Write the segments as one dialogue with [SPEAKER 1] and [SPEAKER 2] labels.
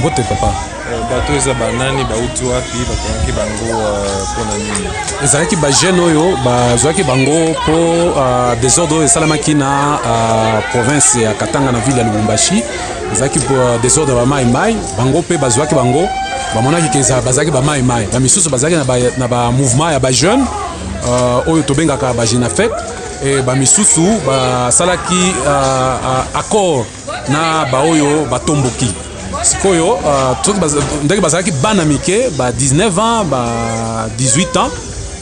[SPEAKER 1] Mbote papa.
[SPEAKER 2] Bato eza banani, bauti wapi, bakangaki bango mpona nini?
[SPEAKER 1] Ezalaki bajeune oyo bazwaki bango mpo désordre oyo esalamaki na province ya Katanga, na ville ya Lubumbashi. Ezalaki désordre ya bamai mai. Bango mpe bazwaki bango, bamonaki ke bazalaki bamai mai. Bamisusu bazalaki na bamouvement ya bajeune oyo tobengaka bagenafec, e bamisusu basalaki accord na baoyo batomboki. Sikoyo soki ndenge bazalaki bana mike, ba 19 ans, ba 18 ans,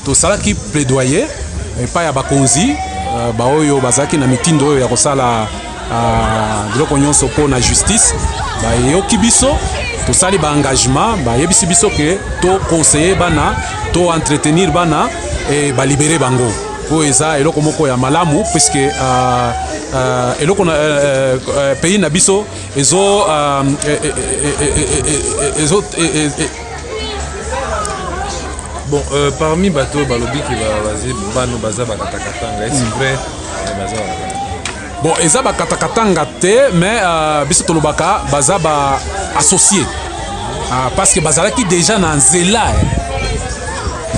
[SPEAKER 1] tosalaki plaidoyer epai ya bakonzi baoyo bazalaki na mitindo oyo ya kosala biloko nyonso mpo na justice. Bayoki biso, tosali baengagement, bayebisi biso ke toconseiller bana, to entretenir bana e balibérer bango. Oyo eza eloko moko ya malamu, puisque eloko na pays na biso ezo ezo
[SPEAKER 2] Bon, parmi bato oyo balobi ke bano baza bakatakatanga, est vrai baza bakatakatanga?
[SPEAKER 1] Bon, eza bakatakatanga te, mais biso tolobaka baza ba associé, parce que bazalaki déjà na nzela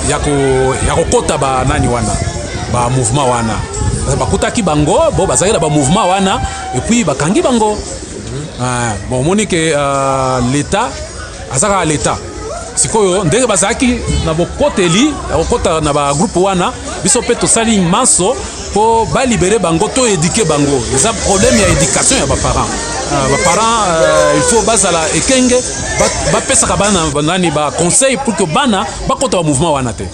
[SPEAKER 1] ya kokɔta banani wana, bamouvement wana. Bakutaki bango bo bazalaki na bamouvement wana et puis bakangi bango. Bon, omoni ke l'état aza kaka l'état. Sikoyo ndenge bazalaki na bokoteli ya kokɔta na bagroupe wana, biso mpe tosali manso mpo balibérer bango, to éduquer bango. Eza problème ya éducation ya baparent. Baparent il faut bazala ekenge, bapesaka bana nani baconseil pour que bana bakɔta bamouvement wana te.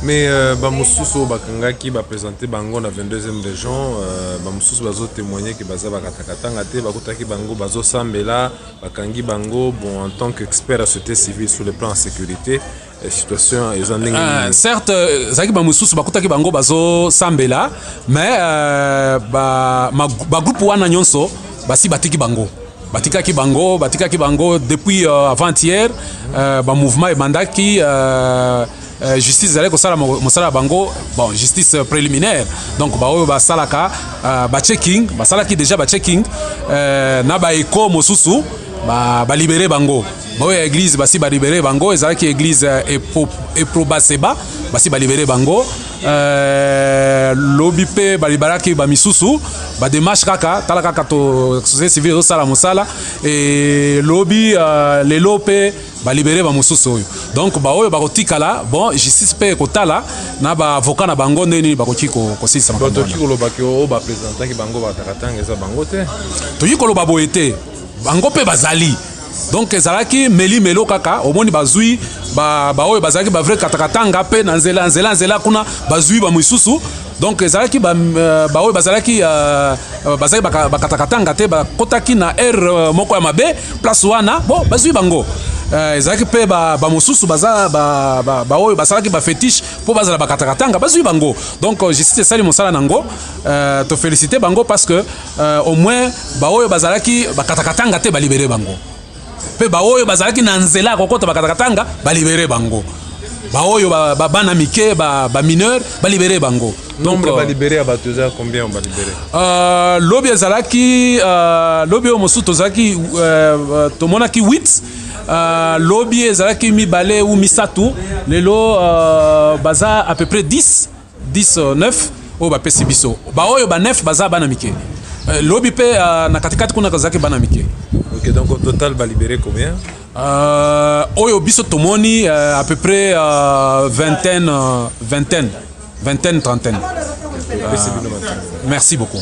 [SPEAKER 2] Mais bamosusu oyo bakangaki, baprésente bango na 22e région, bamosusu bazotémoigne ke baza bakatakatanga te, bakutaki bango bazosambela, bakangi bango. Bon, en tant qu'expert ya société civile, sur le plan ya sécurité, situation eza ndenge nini?
[SPEAKER 1] Certes, ezalaki bamosusu bakutaki bango bazosambela, mais bagroupe wana nyonso basi batiki bango, batikaki bango depuis avant-hier. Bamouvement ebandaki, justice ezalaki kosala mosala ya bango. Bon, justice préliminaire, donc baoyo basalaka bachecking, basalaki déjà bachecking na baeko mosusu, balibérer bango. Baoyo ya église basi balibérer bango, ezalaki église Eprobaseba, basi balibérer bango. Lobi mpe baliberaki bamisusu. Badémarche kaka, tala kaka, to société civile ezosala mosala. E lobi, lelo mpe balibérer bamosusu oyo. Donc baoyo bakotikala, bon, justice mpe ekotala na baavocat na bango ndenge nini bakoki kosilisa
[SPEAKER 2] makambo. Tokoki kolobaki oyo baprésentaki bango batakatanga eza bango te?
[SPEAKER 1] Tokoki koloba boye te, bango mpe bazali. Donc ezalaki meli-melo kaka. Omoni, bazwi baoyo bazalaki bavrai katakatanga mpe na nzela nzela nzela kuna bazwi bamisusu. Donc ezalaki baoyo bazalaki bakatakatanga te, bakotaki na aire moko ya mabe place wana. Bon, bazwi bango. Ezalaki mpe bamosusu baza baoyo basalaki bafétiche mpo bazala bakatakatanga, bazwi bango. Donc justice esali mosala nango, tofélicité bango, parce que au moins baoyo bazalaki bakatakatanga te, balibérer bango. Mpe baoyo bazalaki na nzela ya kokota bakatakatanga, balibérer bango. Baoyo bana mike, bamineur, balibérer bango.
[SPEAKER 2] Nombre balibérer ya bato eza combien balibérer?
[SPEAKER 1] Lobi ezalaki, lobi oyo mosusu tozalaki, tomonaki 8. Lobi ezalaki mibale ou misato. Lelo baza à peu près 10, 10, 9 oyo bapesi biso. Baoyo ba 9 baza bana mike. Lobi mpe na katikati kuna kazalaki bana mike.
[SPEAKER 2] Ok, donc au total balibérer combien?
[SPEAKER 1] Oyo biso tomoni, à peu près vingtaine, vingtaine, vingtaine, trentaine. Merci beaucoup.